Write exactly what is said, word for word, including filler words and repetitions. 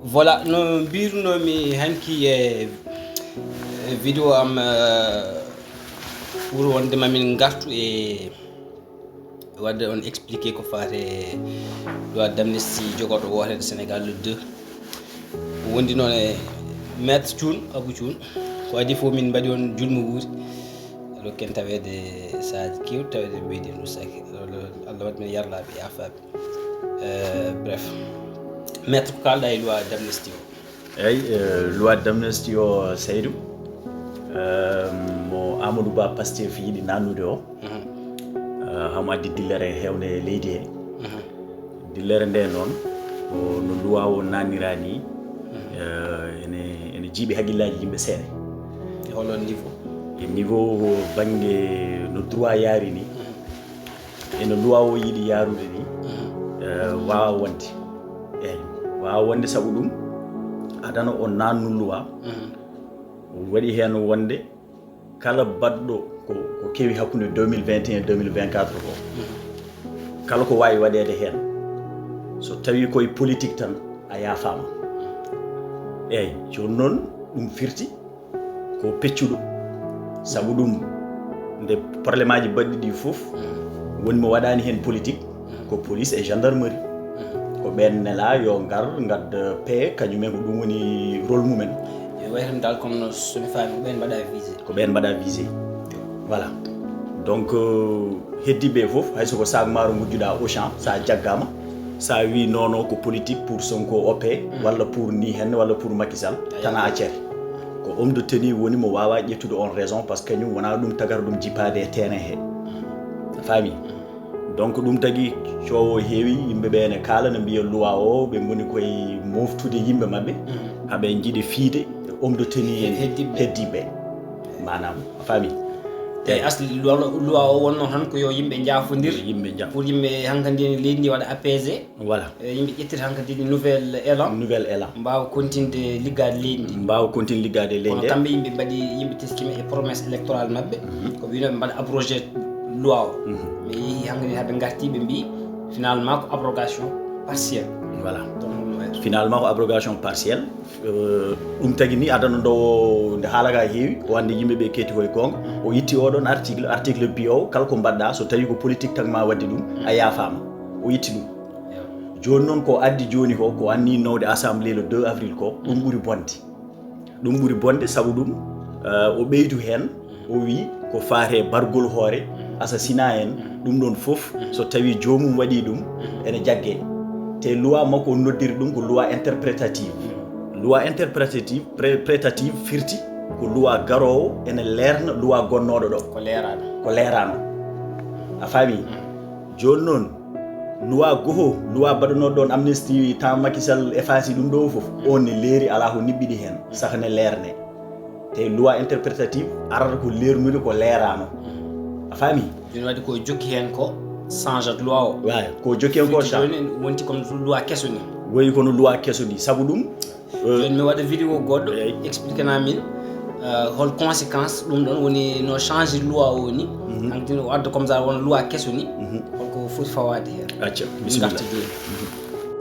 Voilà, no mbirunoomi hanki e e vidéo am, eh, ɓuri wonde mamin ngartu e wadde on expliqué ko faate loi d'amnistie jogorɗo wootere Sénégal le deux. Wondi noon e Maître Thioune, Abou Thioune. Ko adii fof min mbaɗi on julmo wuuri. Aɗo ken taweede saaji kewɗi taweede ɓeydi en ustaaki. Allah waɗi min yarlaaɓe, yaafaaɓe. Eh, bref. Maître, ko kaalɗa e loi d'amnistie o? Eyi, eh, loi d'amnistie o, Saydou, eh, mo Amadou Ba Pastef yiɗi nannude o, eh, hamo addi dillere heewnde e leydi he. Dillere nde noon, ko no loi o nannira ni, eh, ene, ene jiiɓi hakkillaaji yimɓe seeɗa. E hol on niveau? E niveau bannge no droit yaari ni, eno loi o yiɗi yaarude ni, eh, waawa wonde. Eyi, waawa wonde, sabu ɗum adano o nannu loi, o waɗi heen wonde kala baɗɗo ko, ko kewi hakkunde deux mille vingt et un deux mille vingt-quatre ko, kala ko waawi waɗeede heen, so tawi koye politique tan, a yaafaama. Eyi, jooni noon ɗum firti ko peccuɗo, sabu ɗum nde probléme aji baɗɗi ɗi fof, woni mo waɗaani heen politique, ko police e gendarmerie. Ko ɓeen nelaa yo ngar ngadda paix, kañum en ko ɗum woni rôle mumen. E way tan dal, kono so mi faami ko ɓeen mbaɗa visé. Ko ɓeen mbaɗa visé. Voilà. Donc, euh, heddiiɓe fof, hay so ko sac maaro ngujjuɗa Auchan, sa jaggama, sa wi non non ko politique pour Sonko, O P, walla pour ni henne, walla pour Macky Sall, tan a accete. Ko homme de tenue woni mo waawa ƴettude on raison, parce que kañum wona ɗum tagata ɗum jippaade e terrain he. A faami? Donc ɗum tagi coowo heewi, yimɓe ɓe ene kaala, ne mbiya loi o, ɓe ngoni koye moftude yimɓe maɓɓe, haɓe jiiɗi fiide homme de tenue en heddiiɓe. Heddiiɓe. Maanaam, a faami? Te asli loi, loi o wonno tan ko yo yimɓe njaafondir, yimɓe njaaf- pour yimɓe hankadi leydi ndi waɗa apaisé. Voilà. E yimɓe ƴettira hankadi nouvelle élan. Nouvelle élan. Mbaawa continde liggaade leydi ndi. Mbaawa continde liggaade leydi ndi. Kono kamɓe yimɓe mbaɗi, yimɓe teskima e promesse électorale maɓɓe. Ko wino ɓe mbaɗa abrogé loi o. Mais yehi hankadi haɓe ngarti ɓe mbi finalement ko abrogation partielle. Voilà. Finalement ko abrogation partielle. Euh, ɗum tagi ni adano ɗo nde haalaka heewi, o andi yimɓe ɓe ketti koye goonga, o itti oɗon article, article biyowo kala ko mbaɗɗa, so tawi ko politique tan ma wadde ɗum, a yaafama. O itti ɗum. Joni noon ko addi joni ko, ko anni nawde assemblée le deux avril ko, ɗum ɓuri bonde. Ɗum ɓuri bonde sabu ɗum, euh, o ɓeydu hen, o wi ko faate bargol hoore, assassinat en, ɗum ɗon fof, so tawi joomum waɗi ɗum, ene jagge. Te loi makko o noddiri ɗum ko loi interprétative. Loi interprétative, pré-, prétative firti ko loi garowo ene leerna loi gonnoɗo ɗo. Ko leerano. Ko leerano. A faami? Joni noon, loi goho, loi baɗanoɗo ɗon amnistie, temps Macky Sall effacé ɗum ɗo fof, on ne leeri, ala ko niɓɓiɗi hen, saka ne leerne. Te loi interprétative arata ko leernude ko leerano. A faami? Joni waɗi ko jokki hen ko change loi o. Waaw, ko jokki hen ko change. Joni wonti comme loi keso ni. Woni kono loi keso ni. Sabu ɗum, euh, joni mi waɗa vidéo goɗɗo, eyi, explique na min, euh, hol conséquence ɗum ɗon woni no change loi o ni. Hankadi o adda comme ça wona loi keso ni. Holko foti fawaade hen? Acca, bisimilla. Ngarta joni.